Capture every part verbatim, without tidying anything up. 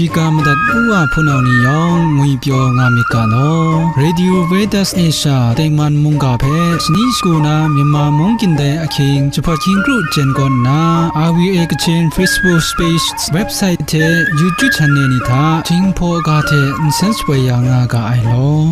Ga madat u wa hpunau ni yawng ngwipyaw nga myit ga law. Radio Veritas Asia tengman mungga hpe shani shagu na Myanmar mung kyin dai ahkying jahpawt hkying kru jen kawn nna, R V A Kachin Facebook page, website hte YouTube channel ni hta Jinghpaw ga hte nsen shapoi ya nga ga ai law.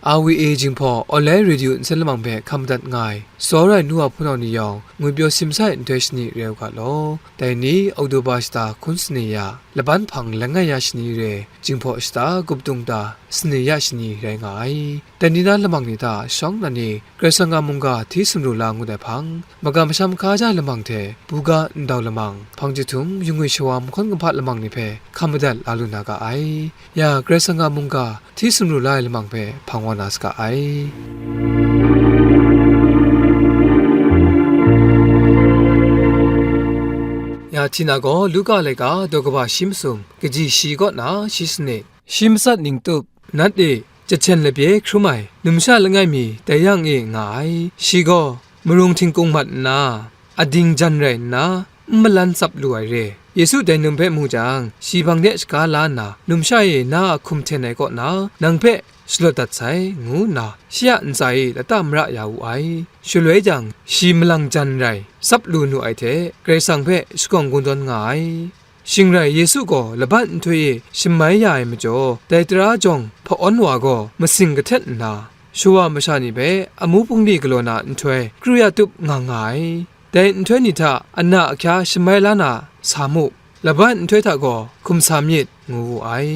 R V A Jinghpaw online radio nsen lamang hpe hkam madat nga ai, tsawra ai nu wa hpunau ni yawng, ngwipyaw simsa ai nhtoi shani rai u ga law. Dai ni, Oktoba shata hkun sane ya, laban hpang langai ya shani re, Jinghpaw shata gup dung ta sane ya shani rai nga ai. Dai ni na lamang ni hta shawng nnan e Karai Kasang a mungga hti sumru la ngut ai hpang, magam masham hkaja lamang hte buga ndau lamang, hpang jahtum, yungwi shawa mahkawn kumhpa lamang ni hpe hkam madat la lu na ga ai. Ya, Karai Kasang a mungga hti sumru la ai lamang hpe hpang wa na saga ai. Ya, Htina gaw Luka laika daw kaba shi masum, kaji shi kaw na shi sanit, shi matsat ning tup, nat e, jahten labye hkrum ai, numsha langai mi dai yang e nga ai. Shi gaw marung htingkung mat nna, ading jan rai nna, n malan tsap lu ai re. Yesu dai num hpe mu jang, shi hpang de shaga la nna, "Numsha e, na a hkum hten ai kaw na, nang hpe shalawt dat sai," ngu nna, shi a ntsa e lata mara ya wu ai. Shaloi jang, shi malang jan rai, tsap lu nu ai hte, Karai Kasang hpe shakawn kungdawn nga ai. Shing rai, Yesu gaw laban nhtoi e shamai ya ai majaw, dai tara jawng hpa-awn wa gaw masing kahtet nna, shawa masha ni hpe amu bungli galaw na nhtoi kru ya tup nga nga ai. Dai nhtoi ni hta ana ahkya shamai la na sa mu, laban nhtoi hta gaw hkum sa myit, ngu wu ai.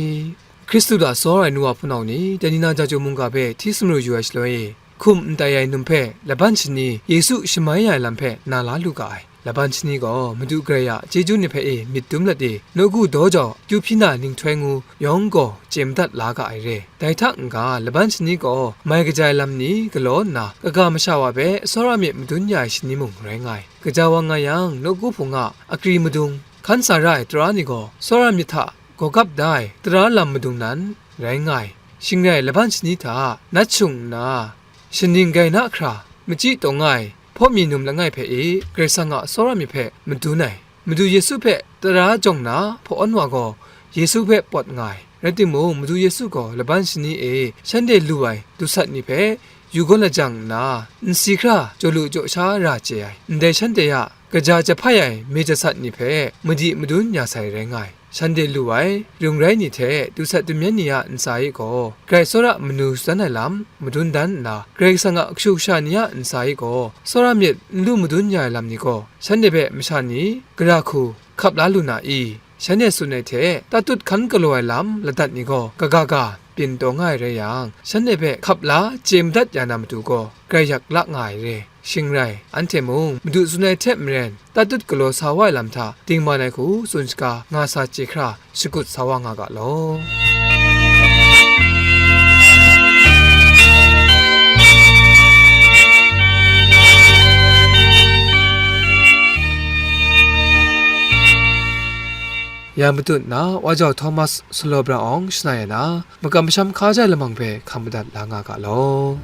Hkristu hta tsawra ai nu wa hpunau ni, dai ni na Jaju mungga hpe hti sumru yu ai shaloi e, hkum n tai ai num hpe laban shani Yesu shamai ya ai lam hpe na la lu ga ai. Laban shani gaw Madu Karai a chyeju ni hpe e myit dum lat e, nawku daw jau, kyu hpyi na ninghtoi ngu yawng gaw chye madat la ga ai re. Dai hta n-ga, laban shani gaw mai kaja ai lam ni galaw nna, kaga masha wa hpe tsawra myit madun ya ai shani mung rai nga ai. Kaja wa nga yang, nawku hpung a akri madung, hkan sa ra ai tara ni gaw tsawra myit hta gawgap da ai tara lam madung nan rai nga ai. Shing rai, laban shani hta nat shung nna, shaning gai na hkra machyi taw nga ai hpaw mi num langai hpe e Karai Kasang a tsawra myit hpe madun ai. Madu Yesu hpe tara jawng na hpa-awn wa gaw Yesu hpe pawt nga ai. Rai timung, Madu Yesu gaw laban shani e shanhte lu ai dusat ni hpe yu gaw lajang nna, nsi hkra jaw lu jaw sha ra chye ai. Ndai shanhte a kaja jahpai ai mi jasat ni hpe madi madun ya sai rai nga ai. Shanhte lu ai, rung rai ni hte dusat damyan ni a ntsa e gaw, Karai tsawra manu shadan ai lam madun dan nna, Karai Kasang a kashu kasha ni a ntsa e gaw, tsawra myit n lu madun ya ai lam ni gaw, shanhte hpe masha ni gara hku hkap la lu na i? Shanhte tsun ai hte, tatut hkan galaw ai lam ladat ni gaw, kaga ga byin taw nga ai rai yang, shanhte hpe hkap la chye madat ya na matu gaw, grai yak la nga ai re. Shing rai, anhte mung Madu tsun ai hte maren, tatut galaw sa wa ai lam hta dingman ai hku tsun shaga nga sa chye hkra shakut sa wa nga ga law. Ya matut na, Wa Jau Thomas Sulaw Bra Awng shana ya na, makam masham hkaja ai lamang hpe hkam madat la nga ga law.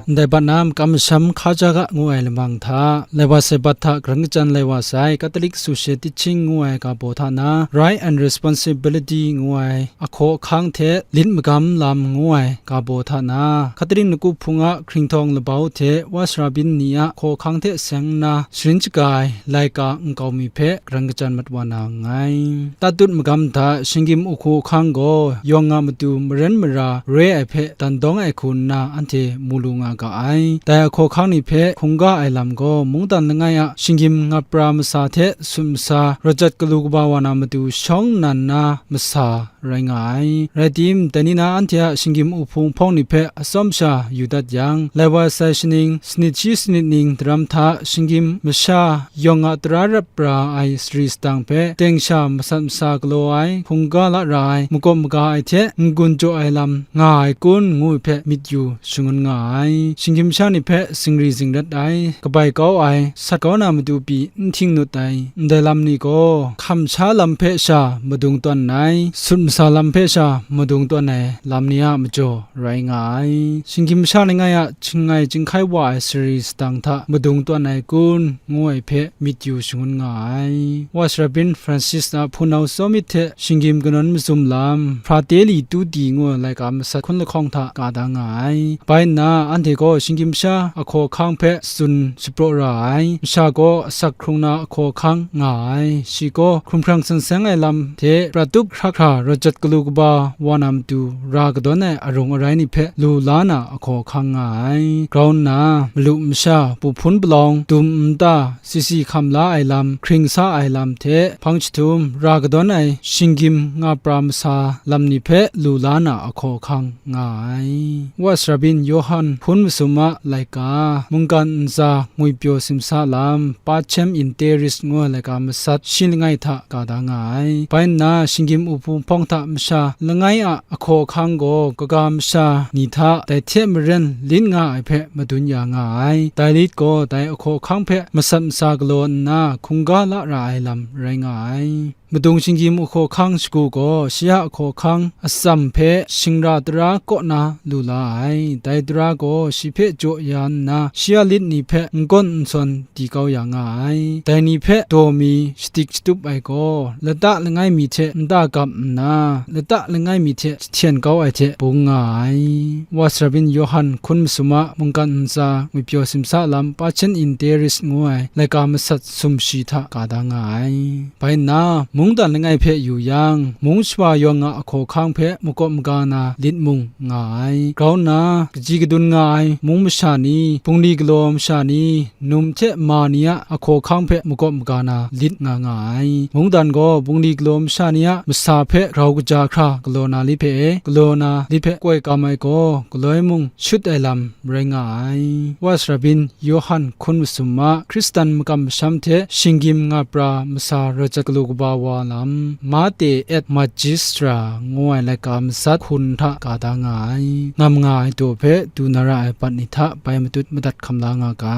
Ndai bat na makam masham hkaja ga ngu ai lamang hta, lai wa sai bat hta karan kachyan lai wa sai, Catholic Social Teaching ngu ai ga baw hta na, Right and Responsibility ngu ai ahkaw ahkang hte lit magam lam ngu ai ga baw hta na, Catholic Nawku Hpung a hkringhtawng labau hte wa sara byin ni a ahkaw ahkang hte seng nna sharin shaga ai laika nkau mi hpe karan kachyan mat wa na nngai. Tatut magam hta shinggyim ahkaw ahkang gaw yawng a matu maren mara re ai hpe dan dawng ai hku nna anhte mu lu nga ga ai. Dai ahkaw ahkang ni hpe hkungga ai lam gaw mungdan langai a shinggyim ngap ra masa hte sut masa, rawt jat galu kaba wa na matu shawng nnan na masa, rai nga ai. Rai tim, dai ni na anhte a shinggyim uhpung hpawng ni hpe atsawm sha yu dat yang, lai wa sai shaning, sanit shi sanit ning daram hta shinggyim masha yawng a tara rap ra ai sari sadang hpe teng sha masat masa galaw ai, hkungga la ra ai, makawp maga ai hte n-gun jaw ai lam nga ai kun, ngu ai hpe myit yu shangun nga ai. Shinggyim sha ni hpe zingri zingrat ai, kabai kau ai, sat kau na matu pyi n hting nut ai, ndai lam ni gaw hkam sha lam hpe sha madung tawn ai, sut masa lam hpe sha madung tawn ai lam ni a majaw rai nga ai. Shinggyim sha langai a chingngoi chyinghkai wa ai sari sadang hta madung tawn ai kun, ngu ai hpe myit yu shangun nga ai. Wa Sara Bin Francis a hpunau Tsawmyit hte shinggyim kanawn mazum lam, Fratelli Tutti ngu ai laika masat hkun lahkawng hta ka da nga ai. Bai nna, anhte gaw shinggyim sha ahkaw ahkang hpe tsun shapraw ra ai. Masha gaw asak hkrung na ahkaw ahkang nga ai. Shi gaw hkrunhprang san seng ai lam hte prat tup hkra hkra rawt jat galu kaba wa na matu ra kadawn ai arung arai ni hpe lu la na ahkaw ahkang nga ai. Grau nna, malu masha, pu hpun palawng, dum nta, sisi hkam la ai lam, hkring sa ai lam hte hpang jahtum ra kadawn ai shinggyim nga pra masa lam ni hpe lu la na ahkaw ahkang nga ai. Wa Sara Bin Yawhan hpun masum a laika, mungkan ntsa ngwipyaw simsa lam, Pacem in Terris ngu ai laika masat shi langai hta ka da nga ai. Bai nna, shinggyim uhpung hpawng hta masha langai a ahkaw ahkang gaw kaga masha ni hta dai hte maren lit nga ai hpe madun ya nga ai. Dai lit gaw dai ahkaw ahkang hpe masat masa galaw nna hkungga la ra ai lam rai nga ai. Madung shinggyim ahkaw ahkang shagu gaw shi a ahkaw ahkang atsam hpe shingra tara kaw na lu la ai. Dai tara gaw shi hpe jaw ya nna, shi a lit ni hpe n-gawn n-sawn di kau ya nga ai. Dai ni hpe daw mi shadik shatup ai gaw, lata langai mi hte nta gap nna, lata langai mi hte jahten kau ai hte bung nga ai. Wa Sara Bin Yawhan hkun masum a mungkan ntsa ngwipyaw simsa lam, Pacem in Terris ngu ai laika masat sumshi hta ka da nga ai. Bai nna, mungdan langai hpe yu yang, mung shawa yawng a ahkaw ahkang hpe makawp maga na lit mung nga ai. Grau nna, kaji kadun nga ai mung masha ni, bungli galaw masha ni, num hte ma ni a ahkaw ahkang hpe makawp maga na lit nga nga ai. Mungdan gaw bungli galaw masha ni a masa hpe grau kaja hkra galaw na lit hpe, galaw na lit hpe koi kam ai gaw, galoi mung shut ai lam rai nga ai. Wa Sara Bin Yawhan hkun masum a Hkristan makam masham hte shinggyim nga pra masa rawt jat galu kaba wa lam, Mate et Magistra ngu ai laika masat hkun hta ka da nga ai. Ngam nga ai daw hpe du na ra ai bat ni hta bai matut madat hkam la nga ga.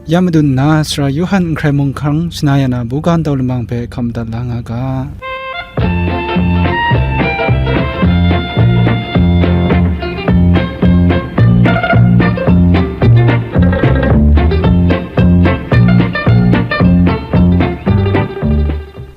Ya madun nna, Sara Yawhan n hkrai mung hkang shana ya na buga ndaw lamang hpe hkam madat la nga ga.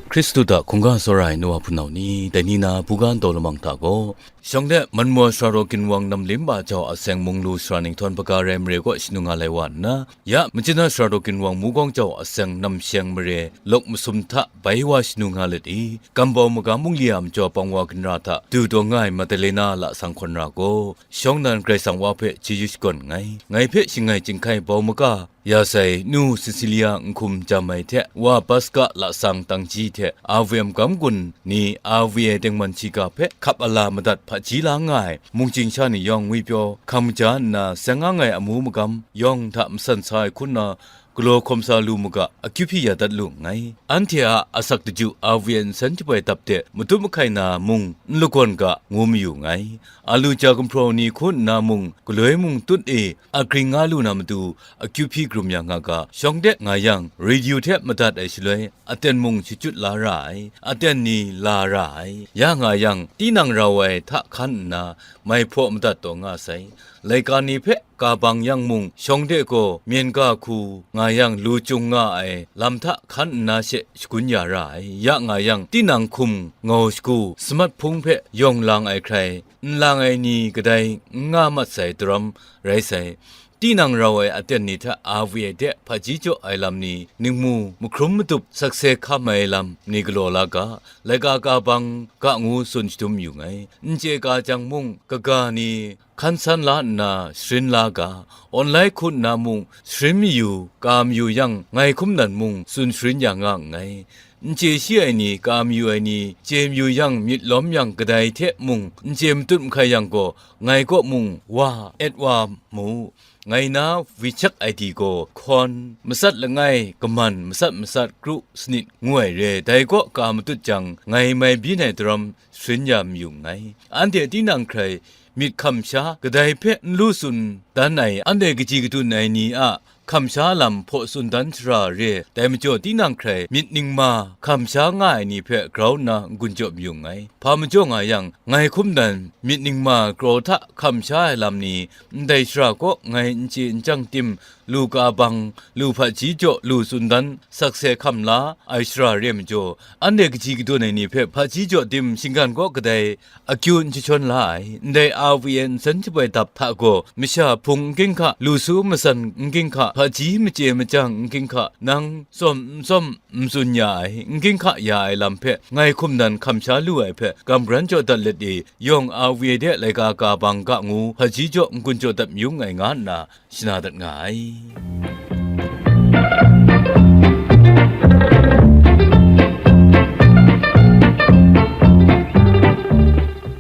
Hkristu hta hkungga tsawra ai nu wa hpunau ni, dai ni na buga ndaw lamang hta gaw, shawng de Manmaw Sara Daw Ginwang Namlim Ba Jau a seng mung lu sara ninghtawn hpaga rai mare kaw shanu nga lai wa nna, ya, Macina Sara Daw Ginwang Mugawng Jau a seng namsheng mare lawk masum hta bai wa shanu nga let i, Kambau Magam Bungli a majaw pang wa ginra hta du taw nga ai Madalena lasang hkawn ra gaw, shawng nan Karai Kasang wa hpe chyeju shakawn nngai. Ngai hpe shingai chyinghkai bau maga ya sai nu Sisilia n hkum jam ai hte, wa Paska lasang tangji hte A V M gam gun ni A V A tengman shiga hpe hkap ala madat hpaji la nga ai mungchying sha ni yawng ngwipyaw hkam kaja nna, seng ang ai amu magam yawng hta masan sa ai hku nna, galaw hkawm sa lu mu ga, akyu hpyi ya dat lu nngai. Anhte a asak daju A V A nsen jaboi dap de, matup mahkai na mung n lagawn ga, ngu mayu nngai. Alu ja gumhpraw ni hku nna mung, galoi mung tut e, agring nga lu na matu, akyu hpyi hkrum ya nga ga, shawng de nga yang, radio hte madat ai shaloi, aten mung shachyut la ra ai, aten ni la ra ai. Ya nga yang, tinang rau ai hta hkan nna, mai hpaw madat taw nga sai. Laika ni hpe ka bang yang mung, shawng de gaw myen ga hku nga yang, lu chyung nga ai lam hta hkan nna she shagun ya ra ai. Ya nga yang, tinang hkum ngau shagu, samat hpung hpe yawng lang ai hkrai, n lang ai ni kadai n nga mat sai daram rai sai. Tinang rau ai aten ni hta A V A de hpaji jaw ai lam ni, ningmu mahkrum matup sakse hkam ai lam ni galaw la ga, laika ka bang ga ngu tsun shadum yu nngai. N chye ga jang mung, kaga ni hkan san la nna sharin la ga, awn lai hku nna mung sharin mayu, ka mayu yang, ngai hkum nan mung tsun sharin ya nga nngai. N chye shi ai ni, ka mayu ai ni, chye mayu yang, myit lawm yang, kadai hte mung n chye matut mahkai yang gaw, ngai kaw mung wa et wa mu. Ngai na WeChat I D gaw hkawn, matsat langai, kaman, matsat matsat, kru, sanit ngu ai re, dai kaw ka matut jang, ngai mai byin ai daram sharin ya mayu nngai. Anhte tinang hkrai myit hkam sha kadai hpe n lu tsun dan ai, anhte kaji kadun ai ni a hkam sha lam hpaw tsun dan shara re, dai majaw tinang hkrai myit ningma hkam sha nga ai ni hpe grau nna n-gun jaw mayu nngai. Hpa majaw nga yang, ngai hkum nan myit ningma grau hta hkam sha ai lam ni, ndai shara kaw ngai n chye n chyang tim, lu ka bang, lu hpaji jaw, lu tsun dan sakse hkam la ai shara re majaw, anhte kaji kadun ai ni hpe hpaji jaw tim shinggan kaw kadai akyu n jahtawn la ai, ndai R V A nsen jaboi dap hta gaw, masha hpung n ginhka, lu su matsan n ginhka, hpaji machye machyang n ginhka, nang tsawm n tsawm n tsun ya ai, n ginhka ya ai lam hpe ngai hkum nan hkam sha lu ai hpe, kam garan jaw dat let e, yawng R V A de laika ka bang ga ngu, hpaji jaw n-gun jaw dat mayu nngai, nga nna shana dat nga ai.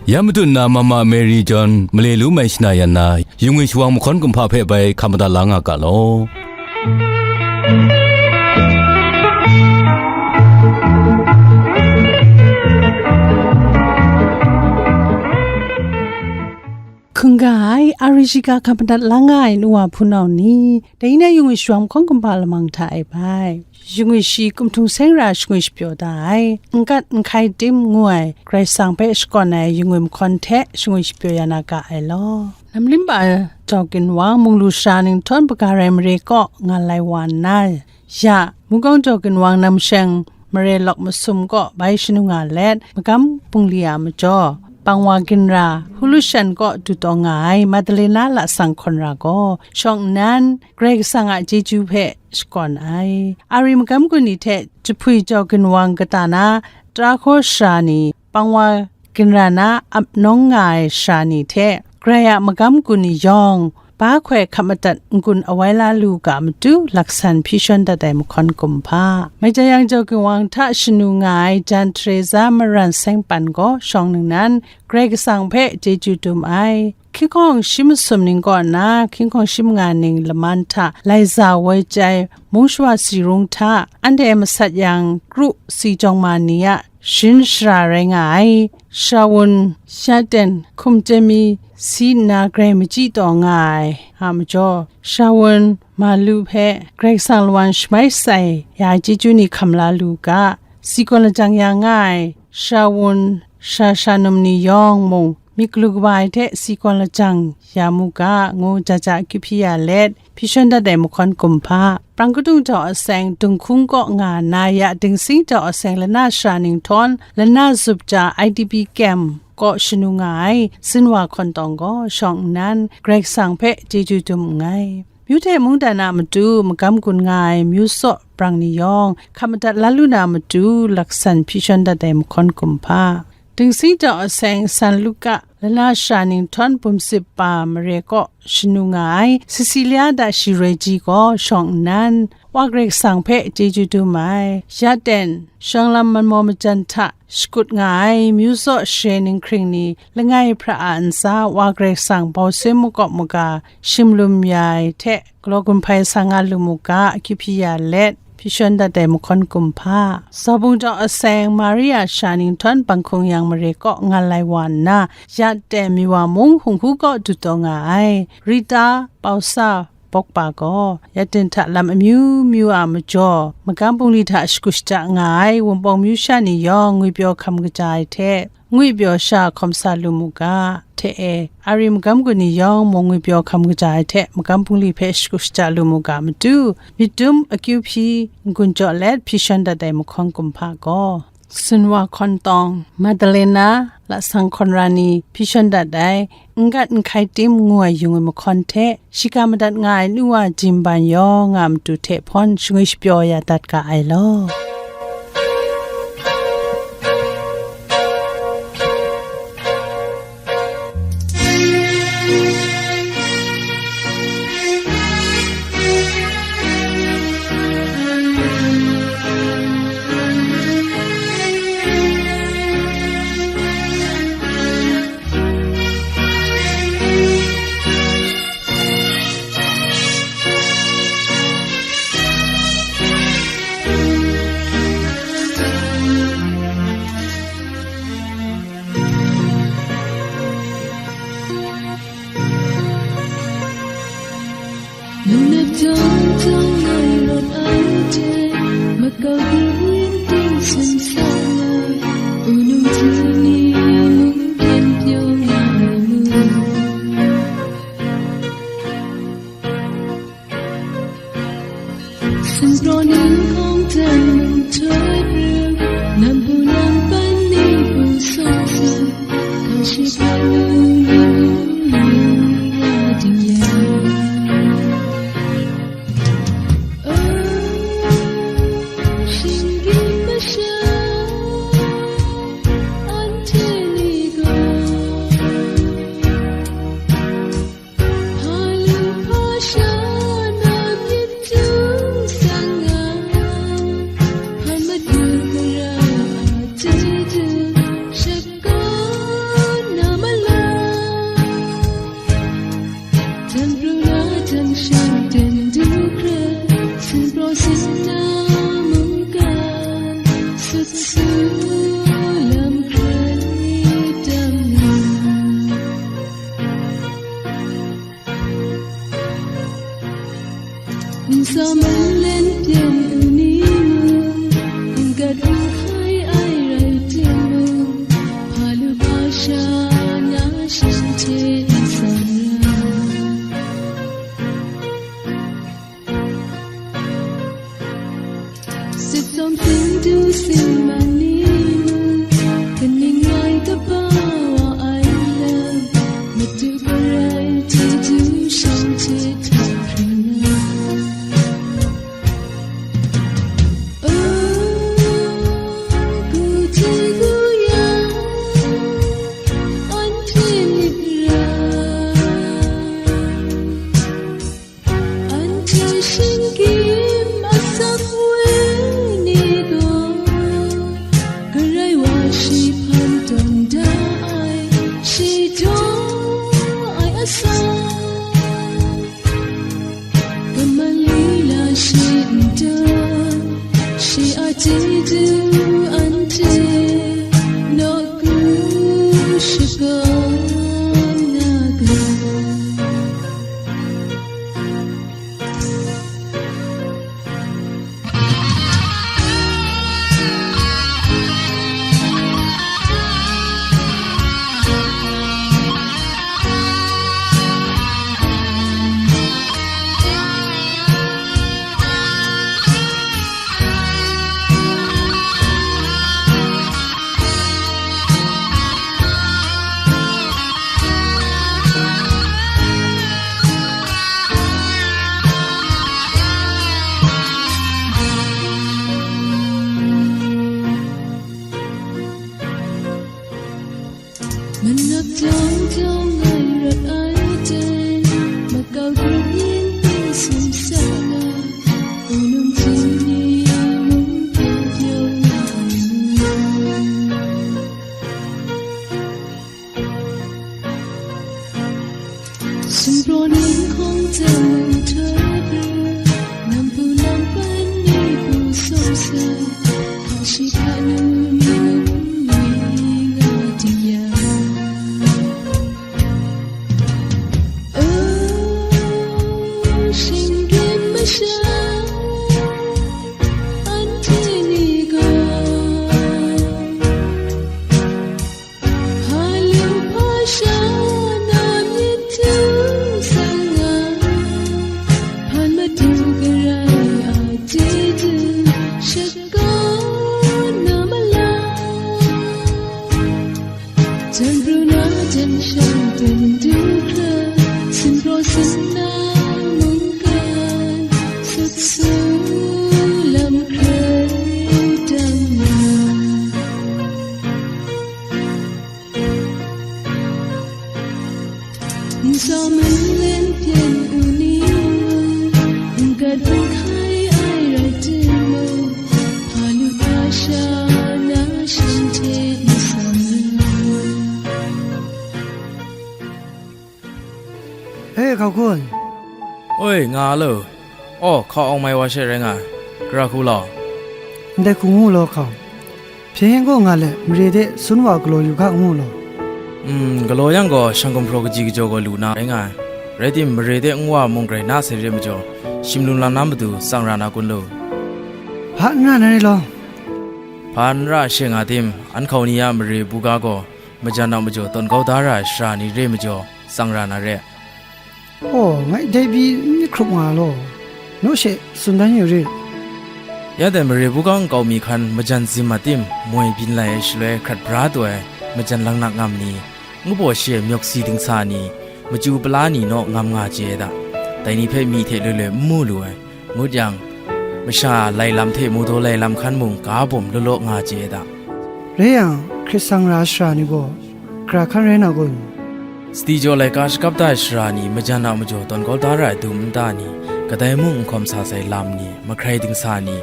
Ya matu nna Mama Mary John male lu mai shana yan na, yungwi shawang mahkawn kumhpa hpe bai hkam madat la nga ga law. Hkungga ai, a ri shiga hkam madat la nga ai nu wa hpunau ni, dai na yungwi shawang hkawng kumhpa lamang hta e bai, yungwi shi kumhtung seng ra shangwi shapyaw da ai, n gat n hkai tim ngu ai, Karai Kasang hpe shakawn ai yungwi mahkawn hte shangwi shapyaw ya na ga ai law. Namlimba Jaw Ginwang, munglu sara ninghtawng hpaga rai mare kaw nga lai wa nna, ya, Mungkawng Jaw Ginwang namsheng mare lawk masum kaw bai shanu nga let, magam bungli a majaw, Pangwa Ginra, Hulu Shan kaw du taw nga ai Madalena Lasang Hkawn Ra gaw, shawng nnan, Karai Kasang a chyeju hpe shakawn ai. A ri magam gun ni hte Jahpui Jaw Ginwang kata na, Tara Hkaw Sara ni, Pangwa Ginra na ap nawng nga ai sara ni hte, Karai a magam gun ni yawng, ba hkoi hkap madat n-gun awai la lu ga matu, laksan hpyi shawn dat ai mahkawn kumhpa. Mai Jayang Jaw Ginwang hta shanu nga ai Jan Teresa Maran Seng Pan gaw shawng ningnan, Karai Kasang hpe chyeju dum ai. Hkying hkawng shi masum ning kaw nna, hkying hkawng shi manga ning laman hta lai za woi chyai, mung shawa si rung hta, anhte masat yang kru si jawng ma ni a sharin shara rai nga ai, Shawun, Shaten, Hkum Chemi, si nna grai machyi taw nga ai a majaw, Shawun, Malu hpe Karai Kasang lawan shamai sai ya ai chyeju ni hkam la lu ga, si gawn lajang ya nga ai, Shawun, Sha Shanum ni yawng mung, myit galu kaba ai hte si gawn lajang ya mu ga, ngu ja ja akyu hpyi ya let, hpyi shawn dat ai mahkawn kumhpa. Prang kadung jau aseng, Dunghkung kaw nga nna ya Dingsing jau aseng lana sara ninghtawng, lana zup ja I D P camp kaw shanu nga ai, Sinwa Hkawn Tawng gaw shawng nnan, Karai Kasang hpe chyeju dum nngai. Myu hte mungdan a matu magam gun nga ai myu tsaw brang ni yawng, hkap madat la lu na matu, laksan hpyi shawn dat ai mahkawn kumhpa. Dingsing jau aseng San Luka lana sara ninghtawng bum sip pa mare kaw shanu nga ai Cecilia da shi roi ji gaw shawng nnan, Wa Karai Kasang hpe chyeju dum ai. Ya ten, shawng lam manmaw majan hta shakut nga ai myu tsaw share ninghkring ni langai hpra a ntsa Wa Karai Kasang bau sum makawp maga shim lum ya ai hte, galaw gun hpai sa nga lu mu ga, akyu hpyi ya let, hpyi shawn dat ai mahkawn kumhpa. Zabung jau aseng Maria sara ninghtawng banghkung yang mare kaw nga lai wa nna, ya ten mi wa mung hung hku kaw du taw nga ai, Rita Pausa Bawkpa gaw, ya ten hta lam amyu myu a majaw, magam bungli hta shagu shaja nga ai Wunpawng myu sha ni yawng ngwipyaw hkam kaja ai hte, ngwipyaw sha hkawm sa lu mu ga, hte e, a ri magam gun ni yawng mung ngwipyaw hkam kaja ai hte, magam bungli hpe shagu shaja lu mu ga matu, myit dum akyu hpyi n-gun jaw let hpyi shawn dat ai mahkawn kumhpa gaw, Sinwa Hkawn Tawng, Madalena, Lasang Hkawn Ra ni hpyi shawn dat ai, n gat n hkai tim ngu ai yungwi mahkawn hte, shiga madat nga ai nu wa jimban yawng a matu hte hpawn shangwi shapyaw ya dat ga ai law. Yin ting sum sa na, unung hti ni mung kyen pyaw nga ai mu. Sumpraw ning hkawng hten nhtoi pru, nampu nampan ni hpu sawng seng, hkang shi hkang nu ni hku ni nga ding yang. O, shinggyim masha, anhte ni gaw, hpa lu hpa sha na myit du sang nga, hpan madu gara a chyeju shakawn na ma la. Jan pru na jan shang ten du hkra, sumpraw sum na mungkan, sut su lam hkrai tam na. Nsa malen pyen u ni mung, n gat n hkai ai rai timung, hpa lu hpa sha na shanhte n san ra. Sit tsawm sin du sin man ni mung, kaning ngai kaba wa ai lam, madu garai chyeju shanhte hta hkring na. O, gu hte gu yang, anhte myit ra. Anhte shinggyim asak wenyi gaw, Karai wa shi hpan tawn da ai, shi jaw ai asak, kaman lila shi n tawn, shi a chyeju anhte nawku shakawn na ga. Manap jawng jawng ngai rat ai dai, makau grup yin ting sum sa na, wunung hti ni mung pyaw pyaw nga ai mu. Sumpraw ning hkawng hten nhtoi pru, nampu nampan ni hpu sawng seng, hka shi hka nu ni mung ni nga ding yang. O, shinggyim masha, anhte ni gaw, hpa lu hpa sha na myit du sang nga, hpan madu garai a chyeju shakawn na ma la. Jan pru na jan shang ten du hkra, sumpraw sum na mungkan, sut su lam hkrai tam na. Nsa malen pyen u ni mung, n gat n hkai ai rai timung, hpa lu hpa sha na shanhte n sam lu. E, hkau kun. Oi, nga a lo. Aw, hkau awng mai wa she rai nga ai. Gara hku law. Ndai hku ngu law hkau. Hpyen yen gaw nga let, mare de sun wa galaw yu ga ngu law. Mm, galaw yang gaw, shang gumhpraw kaji kajaw gaw lu na rai nga ai. Rai timung, mare de nwa mung grai na sai re majaw, shim lung lang na matu tsang ra na kun lo? Hpa n ra na re law. Hpa n ra she nga tim, an hkau ni a mare buga gaw majan a majaw tawn kau da ra ai sara ni re majaw, tsang ra na re. Oh, ngai dai pyi n myit hkrup nga law, naw she tsun dan yu rit. Ya dai mare buga nkau mi hkan majan zim a tim, moi byin lai ai shaloi hkrat bra taw ai majan langnak ngam ni, ngu baw shi ai myawk si dingsa ni, machyu pala ni naw ngam nga chye ai da. Dai ni hpe myi hte loi loi n mu lu ai, ngut yang, masha lai lam hte mawdaw lai lam hkan mung ga bawm law law nga chye ai da. Rai yang, hkrit sang ra ai sara ni gaw, gara hkan rai na kun? Sadi jaw laika shakap da ai sara ni majan a majaw tawn kau da ra ai dum nta ni, kadai mung n hkawm sa sai lam ni, mahkrai dingsa ni,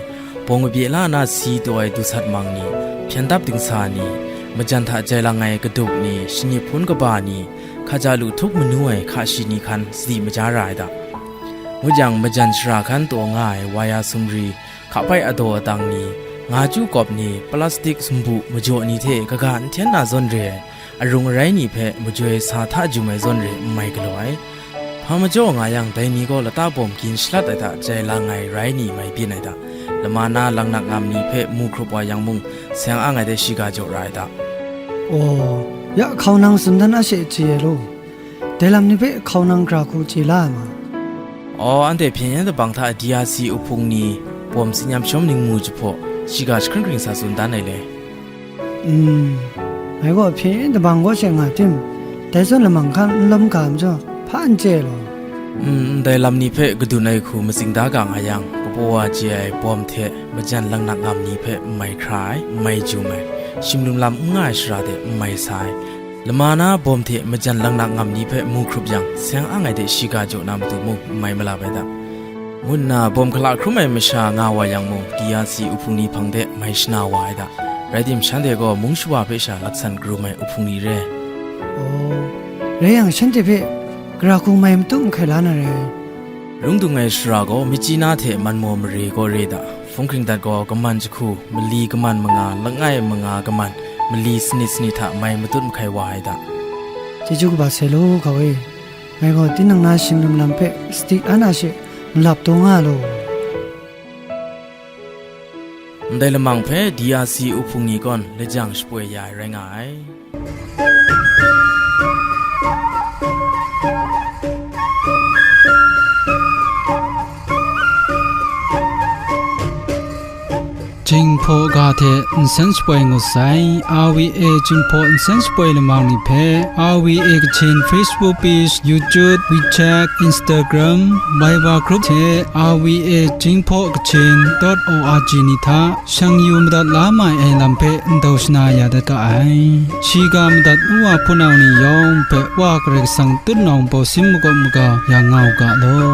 bawng kabye la na si taw ai dusat mang ni, hpyen dap dingsa ni, majan hta jai lang ai kaduk ni, shangyip hpun kaba ni, hkaja lu htup manu ai hka shi ni hkan sadi maja ra ai da. Ngut yang, majan shara hkan taw nga ai waya sumri, hka pai adaw adang ni, nga chyu kawp ni, plastik sumbu majaw ni hte kaga n hten na zawn re ai, arung arai ni hpe majoi sa hta jum ai zawn re n mai galaw ai. Hpa majaw nga yang, dai ni gaw lata bawm gin shalat ai hta jai lang ai rai ni mai byin ai da. Lama na langnak ngam ni hpe mu hkrup wa yang mung, seng ang ai de shiga jaw ra ai da. Aw, ya hkau nang tsun dan a she chye ai law. Dai lam ni hpe hkau nang gara hku chye la ai ma? Aw, anhte hpyen yen dabang hta D R C uhpung ni, bawm tsin-yam shawm ningmu jahpaw, shiga jahkring hkring sa tsun dan ai le. Mm, ngai gaw hpyen yen dabang kaw she nga tim, dai zawn lamang hkan n lawm ga majaw, hpa n chye ai law. Mm, ndai lam ni hpe kadun ai hku matsing da ga nga yang, kapaw wa chye ai bawm hte majan langnak ngam ni hpe n mai hkra ai, n mai jum ai, shimlum lam n nga ai shara de n mai sa ai, lama na bawm hte majan langnak ngam ni hpe mu hkrup yang, seng ang ai de shiga jaw na matu mung n mai malap ai da. Ngu nna bawm hkala hkrum ai masha nga wa yang mung, D R C uhpung ni hpang de mai shana wa ai da. Rai tim, shanhte gaw mung shawa hpe sha laksan karum ai uhpung ni re. Aw, rai yang, shanhte hpe gara hku mai matut mahkai la na re. Lung dung ai shara gaw, Myitkyina hte Manmaw mare kaw re da. Hpung hkring dat gaw, kaman jahku, mali kaman manga, langai manga kaman, mali sanit sanit hta mai matut mahkai wa ai da. Chyeju kaba sai law, hkau e. Ngai gaw tinang na shimlum lam hpe sadi a na she malap taw nga law. Ndai lamang hpe D R C uhpung ni gaw lajang shapoi ya ai rai nga ai. Jinghpaw ga hte nsen shapoi ngut sai, R V A Jinghpaw nsen shapoi lamang ni hpe, R V A Kachin Facebook page, YouTube, WeChat, Instagram, Viber group hte R V A Jinghpaw Kachin dot O R G ni hta shang yu madat la mai ai lam hpe ndau shana ya dat ga ai. Shiga madat ngu wa hpunau ni yawng hpe Wa Karai Kasang tutnawng bawsin makawp maga ya nga u ga law.